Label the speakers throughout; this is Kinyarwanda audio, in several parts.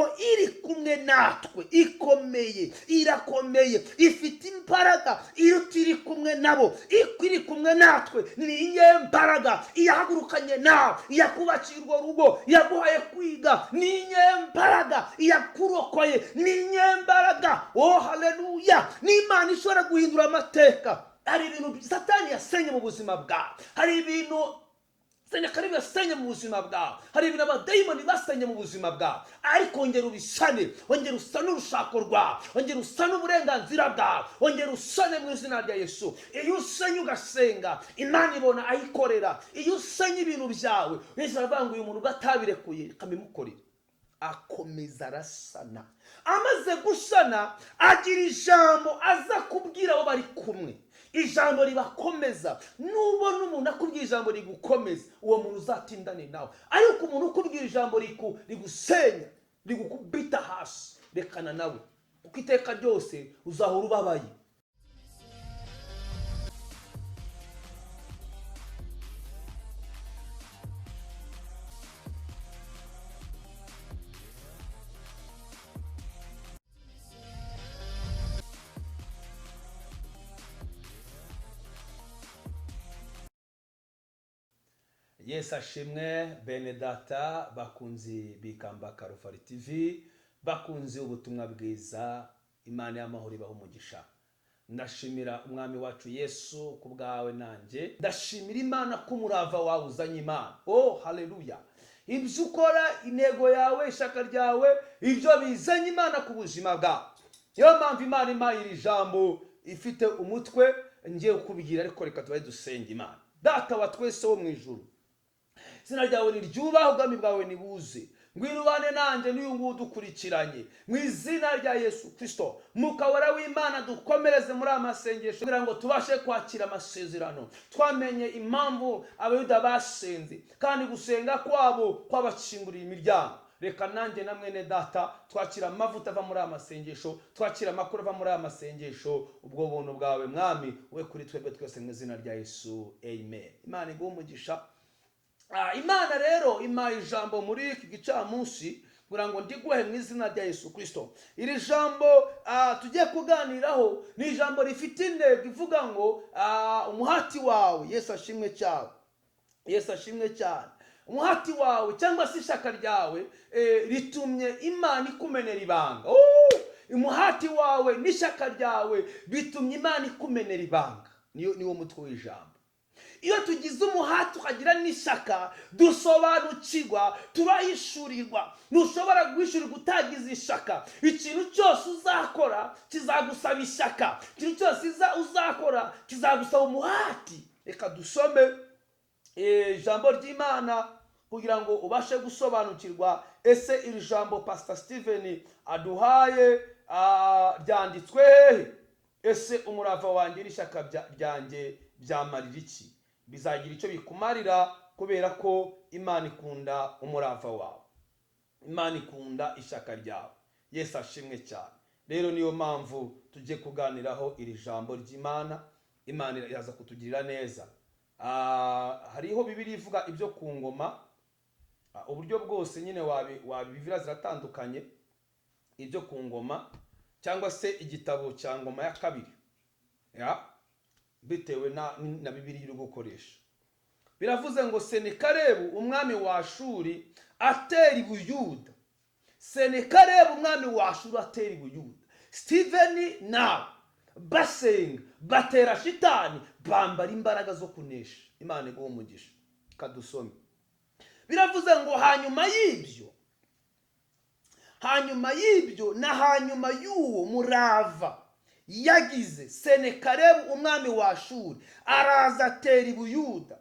Speaker 1: Kuko iri kumwe natwe ikomeye, irakomeye, ifite imbaraga iruta iri kumwe nabo. Iri kumwe natwe ni inyembaraga. Iyahagurukanye nawe, iyakubakiye urwo rugo, iyaguhaye kwiga, ni inyembaraga. Iyakurokoye ni inyembaraga. Oh haleluya! Ni Imana ishobora guhindura amateka. Hari ibintu Satani yasenye mu buzima bwawe, hari ibintu Senakeribu yasenye mu buzima bwawe, hari ibintu abadayimoni basenye mu buzima bwawe, ariko ongera ubisane, ongera usane urushako rwawe, ongera usane uburenganzira bwawe, ongera usane mu izina rya Yesu. Iyo usenye ugasenga, Imana ibona ayikorera. Iyo usenye ibintu byawe, Yesu aravuga ngo uyu muntu ubwo atabirekuye, reka mbimukorere. Akomeza arasana. Amaze gusana, agira ijambo aza kubwira abo bari kumwe, ijambo ribakomeza. Nubona umuntu akubwira ijambo rigukomeza, uwo muntu uzatindane nawe. Ariko umuntu ukubwira ijambo rigusenya, rigukubita hasi, rekana nawe, kuko iteka ryose uzahora ubabaye. Yesu ashimwe, bene data bakunzi b'Ikamba Karufari TV, bakunzi ubutumwa bwiza. Imana y'amahoro ibaha umugisha. Ndashimira Umwami wacu Yesu ku bwawe nanjye. Ndashimira Imana ko umurava wawe uzanye Imana. Oh haleluya! Ibyo ukora, intego yawe, ishaka ryawe, ibyo bizanye Imana ku buzima bwawe. Niyo mpamvu Imana impaye iri jambo ifite umutwe ngiye kukubwira, ariko reka tubaye dusenge Imana. Data wa twese wo mu ijuru, izina ryawe niryubahwe, ubwami bwawe nibuze, ngwino ubane nanjye n'uyu nguyu udukurikiranye mu izina rya Yesu Kristo. Mwuka Wera w'Imana, dukomereze muri aya masengesho kugira ngo tubashe kwakira amasezerano. Twamenye impamvu Abayuda basenze, kandi gusenga kwabo kwabakinguriye imiryango. Reka nanjye na mwene data twakira amavuta ava muri aya masengesho, twakira amakuru ava muri aya masengesho. Ubwo buntu bwawe, Mwami, we kuri twebwe twese, mu izina rya Yesu, amen. Imana iguhe umugisha. Imana rero impaye ijambo muri iki gicamunsi kugira ngo ndiguhe mu izina rya Yesu Kristo. Iri jambo tugiye kuganiraho ni ijambo rifite intego ivuga ngo umuhati wawe. Yesu ashimwe cyane, Yesu ashimwe cyane. Umuhati wawe cyangwa se ishaka ryawe ritumye Imana ikumenera ibanga. Oh! Umuhati wawe n'ishaka ryawe bitumye Imana ikumenera ibanga. Niwo mutwe w'ijambo. Iyo tugize umuhati tukagira n'ishaka, dusobanukirwa, turahishurirwa. Ntushobora guhishurirwa utagize ishaka. Ikintu cyose uzakora kizagusaba ishaka, ikintu cyose uzakora kizagusaba umuhati. Reka dusome ijambo ry'Imana kugira ngo ubashe gusobanukirwa. Ese iri jambo Pastor Steven aduhaye ryanditswe hehe? Ese umurava wanjye n'ishyaka ryanjye byamarira iki? Bizagira icyo bikumarira, kubera ko Imana ikunda umurava wawe, Imana ikunda ishyaka ryawe. Yesu ashimwe cyane. Rero niyo mpamvu tugiye kuganiraho iri jambo ry'Imana. Imana iraza kutugirira neza. Hariho Bibiliya ivuga ibyo ku ngoma, uburyo bwose nyine wabibivira ziratandukanye, ibyo ku ngoma cyangwa se igitabo cya Ngoma ya kabiri, ya bitewe na Bibiliya uri gukoresha. Biravuze ngo Senekarebu umwami wa Ashuri atera i Buyuda. Senekarebu umwami wa Ashuri atera i Buyuda, Steven nawe basenga, batera shitani, bambara imbaraga zo kunesha. Imana iguhe umugisha. Kadusome. Biravuze ngo hanyuma y'ibyo, hanyuma y'ibyo na hanyuma y'uwo murava yagize, Senekarebu umwami wa Ashuri araza atera i Buyuda,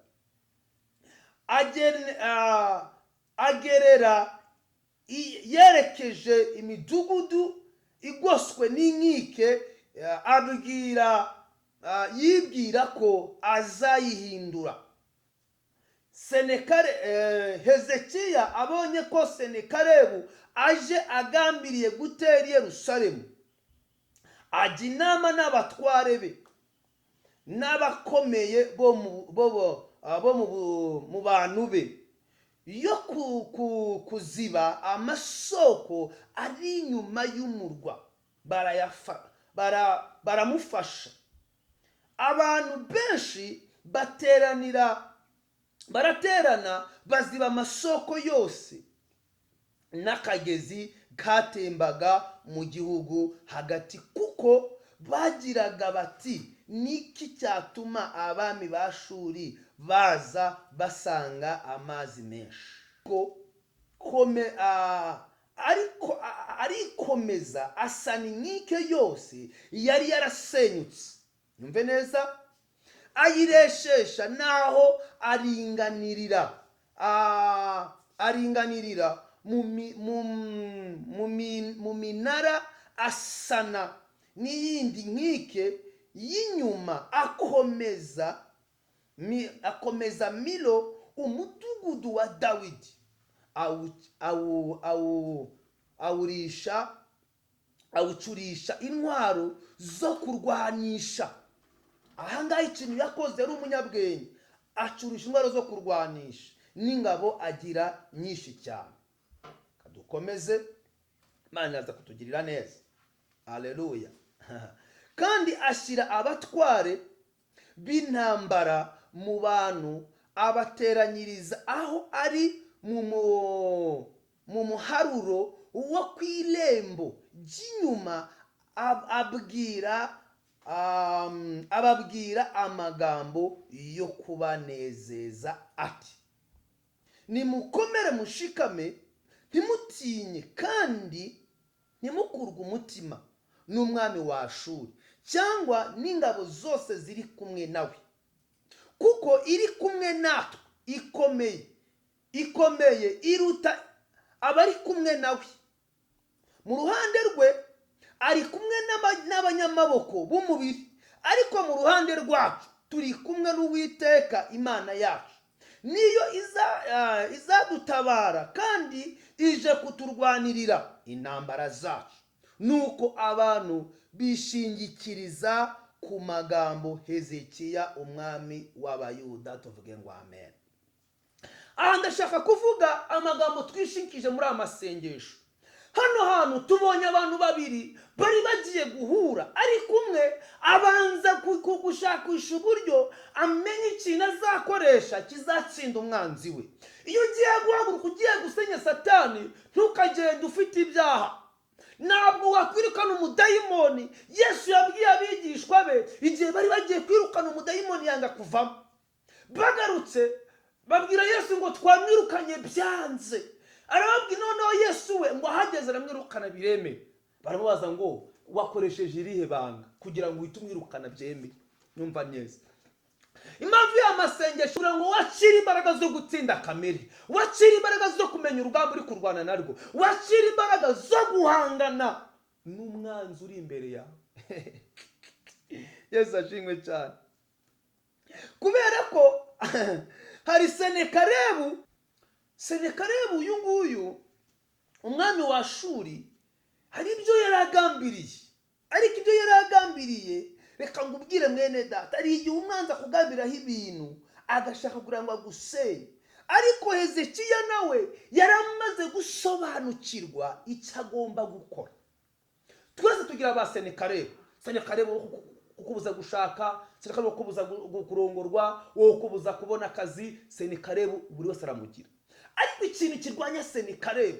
Speaker 1: agerera yerekeje imidugudu igoswe n'inkike, yibwira ko azayihindura. Hezekiya abonye ko Senekarebu aje agambiriye gutera i Yerusalemu, ajya inama n'abatware be n'abakomeye bo mu bantu be. yo kuziba amasoko ari inyuma y'umurwa, baramufasha. Abantu benshi baraterana, baziba amasoko yose n'akagezi katembaga mu gihugu hagati, kuko bagiraga bati: "Niki cyatuma abami ba Shuri baza basanga amazi menshi?" Ko kome ariko arikomeza, asana inkike yose yari yarasenyutse. Nyumve neza. Ayireshesha naho aringanirira mu minara, asana n'iyindi nkike y'inyuma, akomeza Milo, umudugudu wa Dawidi, awucurisha intwaro zo kurwanisha. Ahangaha ikintu yakoze, yari umunyabwenge, acurisha intwaro zo kurwanisha, n'ingabo agira nyinshi cyane. Dukomeze, Imana iraza kutugirira neza. Aleluya! Kandi ashyira abatware b'intambara mu bantu, abateranyiriza aho ari mu muharuro wo ku irembo ry'inyuma, ababwira amagambo yo kubanezeza ati: "Nimukomere, mushikame, ntimutinye kandi ntimukurwe umutima n'umwami wa Ashuri cyangwa n'ingabo zose ziri kumwe nawe, kuko iri kumwe natwe ikomeye iruta abari kumwe nawe. Mu ruhande rwe ari kumwe n'abanyamaboko b'umubiri, ariko mu ruhande rwacu turi kumwe n'Uwiteka Imana yacu, niyo izadutabara kandi ije kuturwanirira intambara zacu." Nuko abantu bishingikiriza ku magambo Hezekiya umwami w'Abayuda. Tuvuge ngo amen. Aha ndashaka kuvuga amagambo twishingikije muri aya masengesho. Hano hantu tubonye abantu babiri bari bagiye guhura, ariko umwe abanza gushakisha uburyo amenya ikintu azakoresha kizatsinda umwanzi we. Iyo ugiye guhaguruka ugiye gusenya Satani, ntukagende ufite ibyaha. Ntabwo wakwirukana umudayimoni. Yesu yabwiye abigishwa be igihe bari bagiye kwirukana umudayimoni, yanga kuvamo. Bagarutse babwira Yesu ngo: "Twamwirukanye byanze." Arababwira, noneho Yesu we ngo ahageze aramwirukana bireme. Baramubaza ngo: "Wakoresheje irihe banga kugira ngo uhite umwirukana byemeye?" Numva neza impamvu y'amasengesho: kugira ngo wakire imbaraga zo gutsinda kamere, wakire imbaraga zo kumenya urugamba uri kurwana narwo, wakire imbaraga zo guhangana n'umwanzi uri imbere yawe. Yesu ashimwe cyane. Kubera ko hari Senekarebu. Senekarebu uyu nguyu, umwami wa Shuri, hari ibyo yari agambiriye. Ariko ibyo yari agambiriye, reka ngubwire mwene data, hari igihe umwanzi akugambiraho ibintu, agashaka kugira ngo agusenye. Ariko Hezekiya nawe yari amaze gusobanukirwa icyo agomba gukora. Twese tugira ba Senekarebu. Senekarebu wo kukubuza gushaka, Senekarebu wo kukubuza kurongorwa, wo kukubuza kubona akazi. Senekarebu buri wese aramugira. Ariko ikintu kirwanya Senekarebu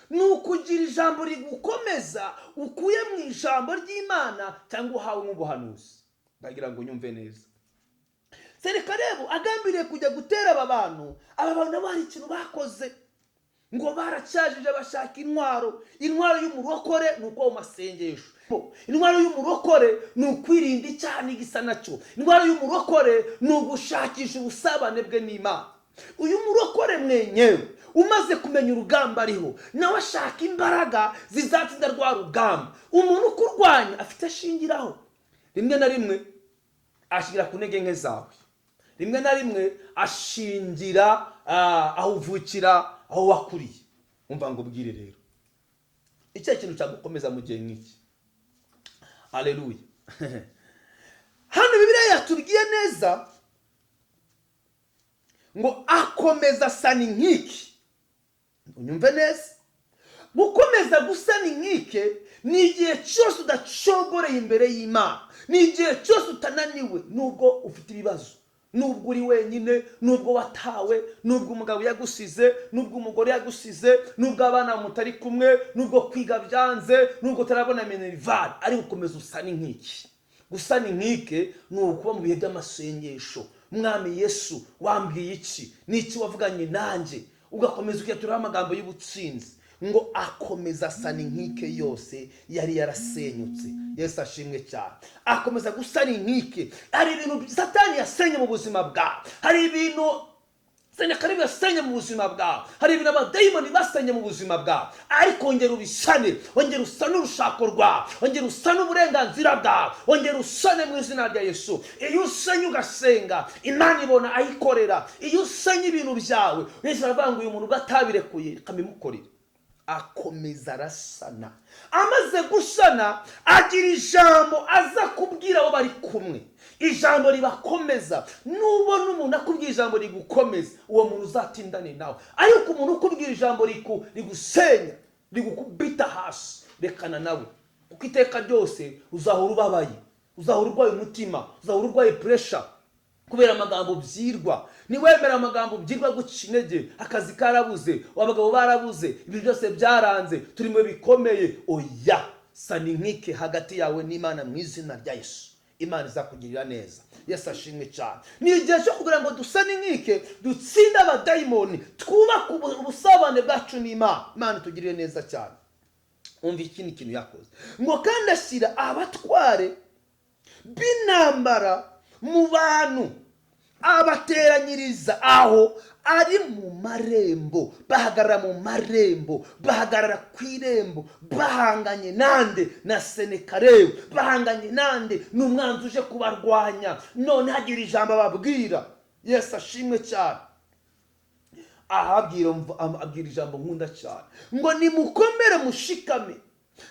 Speaker 1: ni ukugira ijambo rigukomeza ukuye mu ijambo ry'Imana cyangwa uhawe nk'ubuhanuzi. Ndagira ngo unyumve neza. Senekarebu agambiriye kujya gutera aba bantu. Aba bantu nabo hari ikintu bakoze, ngo baracyajije, bashaka intwaro. Intwaro y'umurokore ni uko mu masengesho. Intwaro y'umurokore ni ukwirinda icyaha n'igisa nacyo. Intwaro y'umurokore ni ugushakisha ubusabane bwe n'Imana. Uyu murokore mwenyewe umaze kumenya urugamba ariho, nawe ashaka imbaraga zizatsinda rwa rugamba. Umuntu ukurwanya afite ashingiraho. Rimwe na rimwe ashingira ku ntege nke zawe, rimwe na rimwe ashingira aho uvukira, aho wakuriye. Umva ngo ubwire rero, icyo kintu cyagukomeza mu gihe nk'iki. Aleluya! Hano Bibiliya yatubwiye neza ngo akomeza asana inkike. Unyumve neza, gukomeza gusana inkike ni igihe cyose udacogoreye imbere y'Imana, ni igihe cyose utananiwe, nubwo ufite ibibazo, nubwo uri wenyine, nubwo watawe, nubwo umugabo yagusize, nubwo umugore yagusize, nubwo abana mutari kumwe, nubwo kwiga byanze, nubwo utarabona minerval, ariko ukomeza usana inkike. Gusana inkike ni ukuba mu bihe by'amasengesho. Mwami Yesu, wambwiye iki? Ni iki wavuganye nanjye? Ugakomeza ukiyaturaho amagambo y'ubutsinzi. Ngo akomeza asana inkike yose yari yarasenyutse. Yesu ashimwe cyane. Akomeza gusana inkike. Hari ibintu Satani yasenye mu buzima bwawe, hari ibintu Senakeribu yasenye mu buzima bwawe, hari ibintu abadayimoni basenye mu buzima bwawe, ariko ongera ubisane, ongera usane urushako rwawe, ongera usane uburenganzira bwawe, ongera usane mu izina rya Yesu. Iyo usenye ugasenga, Imana ibona ayikorera. Iyo usenye ibintu byawe, Yesu aravuga ngo uyu muntu ubwo atabirekuye, reka mbimukorere. Akomeza arasana. Amaze gusana, agira ijambo aza kubwira abo bari kumwe, ijambo ribakomeza. Nubona umuntu akubwira ijambo rigukomeza, uwo muntu uzatindane nawe. Ariko umuntu ukubwira ijambo rigusenya, rigukubita hasi, rekana nawe, kuko iteka ryose uzahora ubabaye, uzahora urwaye umutima, uzahora urwaye pressure kubera amagambo byirwa. Niwemera amagambo byirwa guca intege, akazi karabuze, abagabo barabuze, ibintu byose byaranze, turi mu bikomeye, oya, sana inkike hagati yawe n'Imana mu izina rya Yesu. Imana izakugirira neza. Yesu ashimwe cyane. Ni igihe cyo kugira ngo dusane inkike, dutsinde abadayimoni, twubake ubusabane bwacu n'Imana. Imana itugirire neza cyane. Umva ikindi kintu yakoze, ngo kandi ashyira abatware b'intambara mu bantu, abateranyiriza aho ari mu marembo, bahagarara mu marembo, bahagarara ku irembo, bahanganye nande? Na Senekarebu. Bahanganye nande? Ni umwanzi uje kubarwanya. None hagira ijambo ababwira. Yesu ashimwe cyane. Ahabwira, abwira ijambo nkunda cyane, ngo nimukomere mushikame.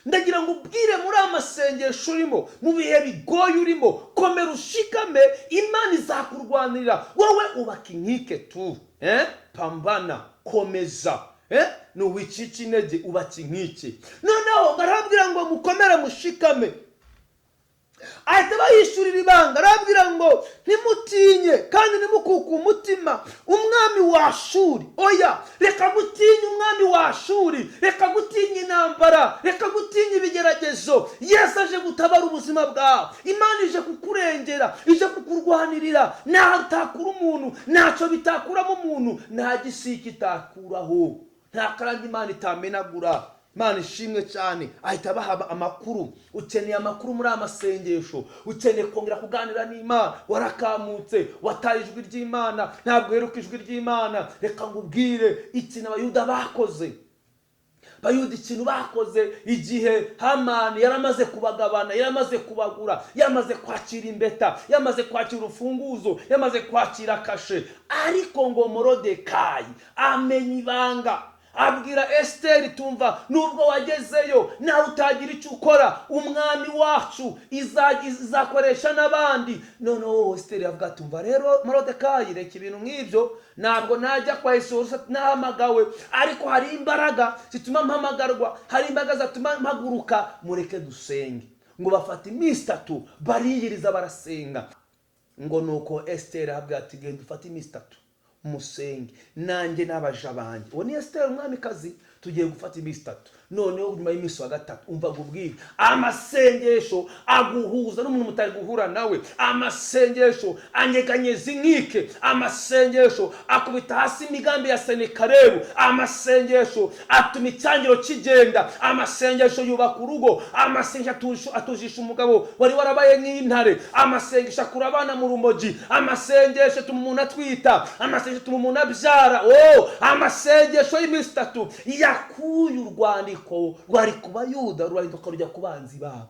Speaker 1: Ndagira ngo ubwire muri amasengesho urimo, mu bihe bigoye urimo, komera ushikame, Imana izakurwanirira. Wowe ubaka inkike tu, pambana, komeza, nuwicika intege, ubaka inkike. Noneho arababwira ngo mukomere mushikame. Ahita bayishyurira ibanga, arababwira ngo ntimutinye kandi ntimukuke umutima umwami wa Shuri. Oya, reka gutinya umwami wa Shuri, reka gutinya intambara, reka gutinya ibigeragezo. Yesu aje gutabara ubuzima bwawe, Imana ije kukurengera, ije kukurwanirira. Ntaho utakura umuntu, ntacyo bitakuramo umuntu, nta gisiki itakuraho, nta karande Imana itamenagura. Imana ishimwe cyane. Ahita abaha amakuru. Ukeneye amakuru muri aya masengesho, ukeneye kongera kuganira n'Imana, warakamutse, wataye ijwi ry'Imana, ntabwo uheruka ijwi ry'Imana. Reka ngubwire ikintu Abayuda bakoze. Bayuda ikintu bakoze igihe Hamani yaramaze kubagabana, yaramaze kubagura, yamaze kwakira imbeta, yamaze kwakira urufunguzo, yamaze kwakira kashe, ariko ngo Morodekayi amenya ibanga, abwira Esiteri, tumva nubwo wagezeyo nawe utagira icyo ukora, umwami wacu izakoresha n'abandi. Noneho Esiteri avuga ati, umva rero Morodekayi, reka ibintu nk'ibyo, ntabwo najya kwa Yesu nahamagawe, ariko hari imbaraga zituma mpamagarwa, hari imbaraga zatuma mpaguruka, mureke dusenge. Ngo bafata iminsi itatu, bariyiriza, barasenga. Ngo nuko Esiteri ahabwa ati, genda ufate iminsi itatu musenge, nanjye n'abaja banjye. Uwo ni Esiteri umwamikazi. Tugiye gufata iminsi itatu. Noneho nyuma y'iminsi wa gatatu, umva ngubwire, amasengesho aguhuza n'umuntu mutari guhura nawe, amasengesho anyeganyeza inkike, amasengesho akubita hasi imigambi ya Senekarebu, amasengesho atuma icyangiro kigenda, amasengesho yubaka urugo, amasengesho atujisha umugabo wari warabaye nk'intare, amasengesho akura abana mu rumogi, amasengesho atuma umuntu atwita, amasengesho atuma umuntu abyara. Amasengesho y'iminsi itatu yakuye urwandiko rwari ku Bayuda, rurahinduka rujya ku banzi babo.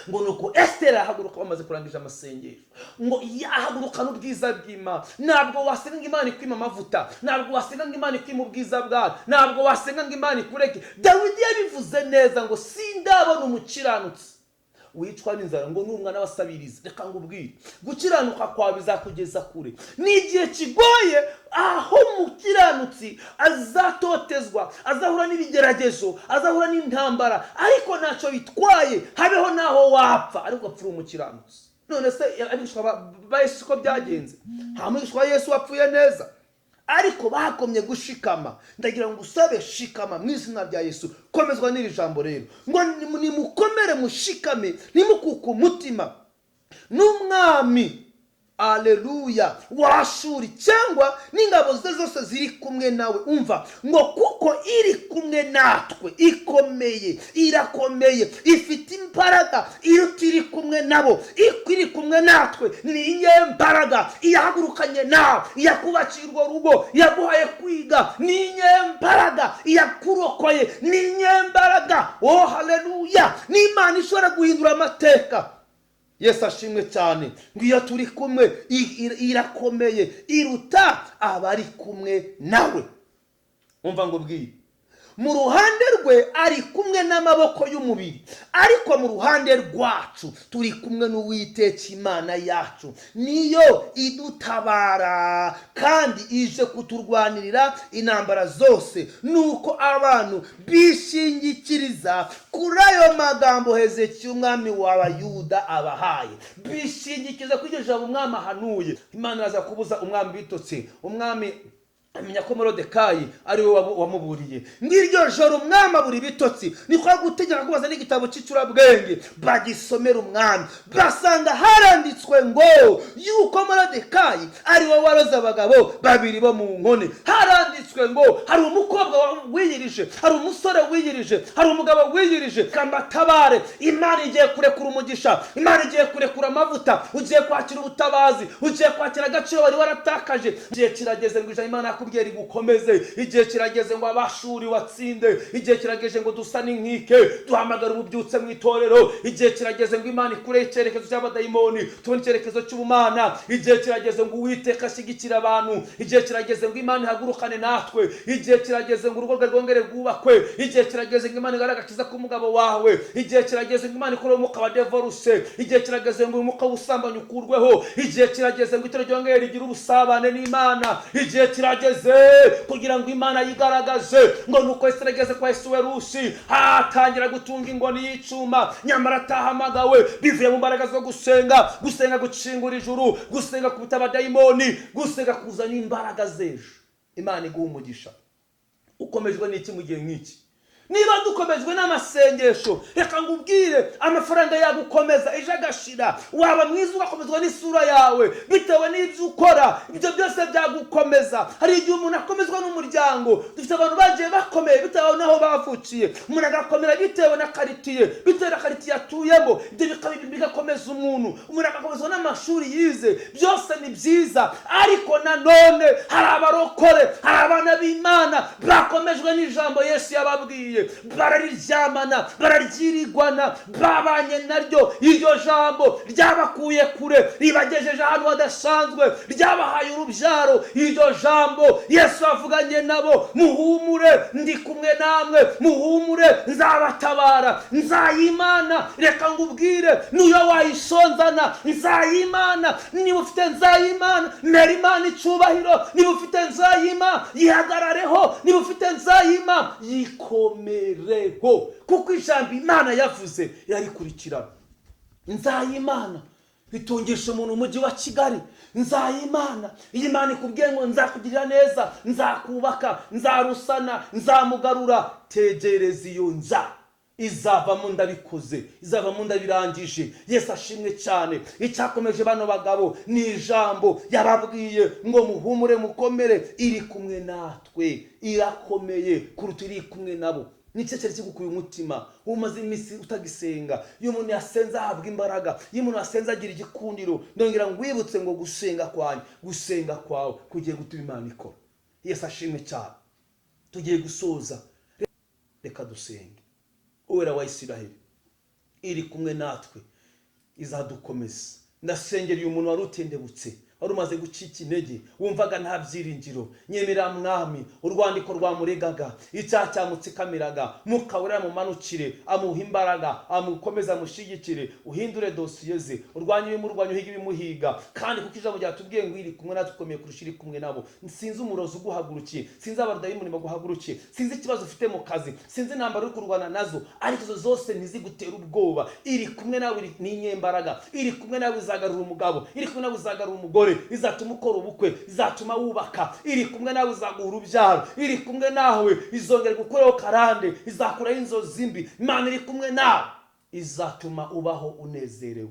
Speaker 1: Ngo nuko Esiteri ahaguruka bamaze kurangiza amasengesho, ngo yahaguruka n'ubwiza bw'Imana. Ntabwo wasenga ngo Imana ikwima amavuta, ntabwo wasenga ngo Imana ikwima ubwiza bwayo, ntabwo wasenga ngo Imana ikureke. Dawidi yabivuze neza ngo sindabona umukiranutsi Wicwa n'inzara ngo n'umwana wasabiriza. Reka ngubwire, gukiranuka kwawe bizakugeza kure. Ni igihe kigoye aho umukiranutsi azatotezwa, azahura n'ibigeragezo, azahura n'intambara, ariko ntacyo bitwaye, habeho n'aho wapfa ariko ugapfura umukiranutsi. None se abigishwa ba Yesu ko byagenze? Nta mwigishwa wa Yesu wapfuye neza, ariko bakomye gushikama. Ndagira ngo usabe, shikama mu izina rya Yesu. Komezwa n'iri jambo rero ngo nimukomere, mushikame, ntimukuke umutima n'umwami, aleluya, w'Ashuri cyangwa n'ingabo ze zose ziri kumwe nawe. Umva ngo kuko iri kumwe natwe ikomeye, irakomeye, ifite imbaraga iruta iri kumwe nabo. Iri kumwe natwe ni inyembaraga. Iyahagurukanye nawe, iyakubakiye urwo rugo, iyaguhaye kwiga, ni inyembaraga. Iyakurokoye ni inyembaraga. Oh haleluya! Ni Imana ishobora guhindura amateka. Yesu ashimwe cyane. Ngo iyo turi kumwe irakomeye iruta abari kumwe nawe. Umva ngo bwiye mu ruhande rwe ari kumwe n'amaboko y'umubiri, ariko mu ruhande rwacu turi kumwe n'Uwiteka Imana yacu, niyo idutabara kandi ije kuturwanirira intambara zose. Nuko abantu bishingikiriza kuri ayo magambo Hezekiya umwami w'Abayuda abahaye, bishingikiriza kuri iryo jambo umwami ahanuye. Imana iraza kubuza umwami bitotsi, umwami amenya ko Morodekayi ari we wamuburiye. Ng'iryo joro umwami abura ibitotsi, niko gutegeka kubaza n'igitabo cy'icurabwenge bagisomera umwami, basanga haranditswe ngo yuko Morodekayi ari we waroze abagabo babiri bo mu nkone. Haranditswe ngo hari umukobwa wiyirije, hari umusore wiyirije, hari umugabo wiyirije. Kambatabare, Imana igiye kurekura umugisha, Imana igiye kurekura amavuta, ugiye kwakira ubutabazi, ugiye kwakira agaciro wari waratakaje. Igihe kirageze ngo ijambo Imana yakubwiye rigukomeze. Igihe kirageze ngo Abashuri watsinde. Igihe kirageze ngo dusane inkike, duhamagare ububyutse mu itorero. Igihe kirageze ngo Imana ikure icyerekezo cy'abadayimoni, tubone icyerekezo cy'ubumana. Igihe kirageze ngo Uwiteka ashyigikire abantu. Igihe kirageze ngo Imana ihagurukane natwe. Igihe kirageze ngo urugo rwe rwongere rwubakwe. Igihe kirageze ngo Imana igaragaze agakiza k'umugabo wawe. Igihe kirageze ngo Imana ikure umwuka wa divorce. Igihe kirageze ngo umwuka w'ubusambanyi ukurweho. Igihe kirageze ngo itorero ryongere rigire ubusabane n'Imana. Igihe kirageze kugira ngo Imana yigaragaze. Ngo nuko Esiteri ageze kwa Esuwerusi, hatangira gutunga ingoni y'icuma, nyamara atahamagawe, bivuye mu mbaraga zo gusenga. Gusenga gucingura ijuru, gusenga kubita abadayimoni, gusenga kuzana imbaraga z'ejo. Imana iguha umugisha. Ukomejwe n'iki mu gihe nk'iki? Niba dukomejwe n'amasengesho, reka ngubwire, amafaranga yagukomeza ejo agashira. Waba mwiza ugakomezwa n'isura yawe bitewe n'ibyo ukora, ibyo byose byagukomeza. Hari igihe umuntu akomezwa n'umuryango. Dufite abantu bagiye bakomeye bitewe n'aho bavukiye, umuntu agakomera bitewe na karitiye, bitewe na karitiye atuyemo, ibyo bigakomeza umuntu. Umuntu agakomezwa n'amashuri yize, byose ni byiza, ariko nanone hari abarokore, hari abana b'Imana bakomejwe n'ijambo Yesu yababwiye, barariryamana, bararyirirwana, babanye naryo. Iryo jambo ryabakuye kure, ribagejeje ahantu hadasanzwe, ryabahaye urubyaro. Iryo jambo Yesu avuganye nabo: muhumure, ndi kumwe namwe, muhumure, nzabatabara, nzayimana. Reka ngubwire, niyo wayisonzana nzayimana, niba ufite nzayimana, mera Imana icyubahiro. Niba ufite nzayima, yihagarareho. Niba ufite nzayima, yikomereho, kuko ijambo Imana yavuze irarikurikirana. Nzayimana itungisha umuntu umujyi wa Kigali. Nzayimana, iyi Imana ikubwiye ngo nzakugirira neza, nzakubaka, nzarusana, nzamugarura, tegereza iyo nza izavamo ndabikoze, izavamo ndabirangije. Yesu ashimwe cyane. Icyakomeje bano bagabo ni ijambo yababwiye ngo muhumure, mukomere, iri kumwe natwe irakomeye kuruta iri kumwe nabo. Nicyo cyari kigukuye umutima, umaze iminsi utagisenga. Iyo umuntu yasenze ahabwa imbaraga, iyo umuntu yasenze agira igikundiro. Ndongera ngwibutse ngo gusenga kwanyu, gusenga kwawe kugiye gutuma Imana ikora. Yesu ashimwe cyane. Tugiye gusoza, reka dusenge. Uwera wa Isiraheli, iri kumwe natwe izadukomeza. Ndasengera uyu muntu wari utendebutse, Wari umaze gucika intege, wumvaga nta byiringiro. Nyemera Mwami, urwandiko rwamuregaga, icyaha cyamutsikamiraga, Mwuka Wera amumanukire, amuha imbaraga, amukomeze, amushyigikire, uhindure dosiye ze, urwanye ibimurwanya, uhiga ibimuhiga. Kandi kuko ijambo ryatubwiye ngo iri kumwe natwe ikomeye kurusha iri kumwe nabo. Sinzi umurozi uguhagurukiye, sinzi abadayimoni baguhagurukiye, sinzi ikibazo ufite mu kazi, sinzi intambara uri kurwana nazo, ariko izo zose ntizigutere ubwoba. Iri kumwe nawe, ni inyembaraga. Iri kumwe nawe, izagarura umugabo. Iri kumwe nawe, izagarura umugore, izatuma ukora ubukwe, izatuma wubaka. Iri kumwe nawe, izaguha urubyaro. Iri kumwe nawe, izongera gukuraho karande, izakuraho inzozi mbi. Imana iri kumwe nawe, izatuma ubaho unezerewe.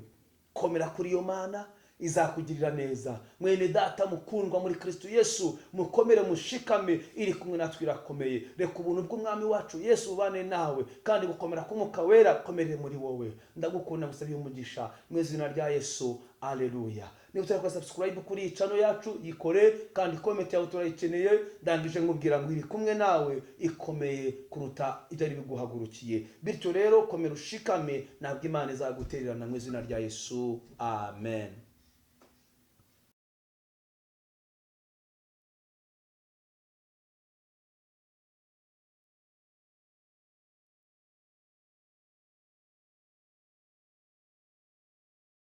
Speaker 1: Komera kuri iyo Mana, izakugirira neza. Mwene data mukundwa muri Kristo Yesu, mukomere, mushikame, iri kumwe natwe, irakomeye. Reka ubuntu bw'Umwami wacu Yesu bubane nawe, kandi gukomera k'Umwuka Wera gukomerere muri wowe. Ndagukunda, ngusabiye umugisha mu izina rya Yesu. Aleluya. Niba utarakora subscribe kuri iyi channel yacu, yikore, kandi comment yawe turayikeneye. Ndangije nkubwira ngo iri kumwe nawe, ikomeye kuruta ibyari biguhagurukiye. Bityo rero komera, ushikame, ntabwo Imana izagutererana mu izina rya Yesu. Amen.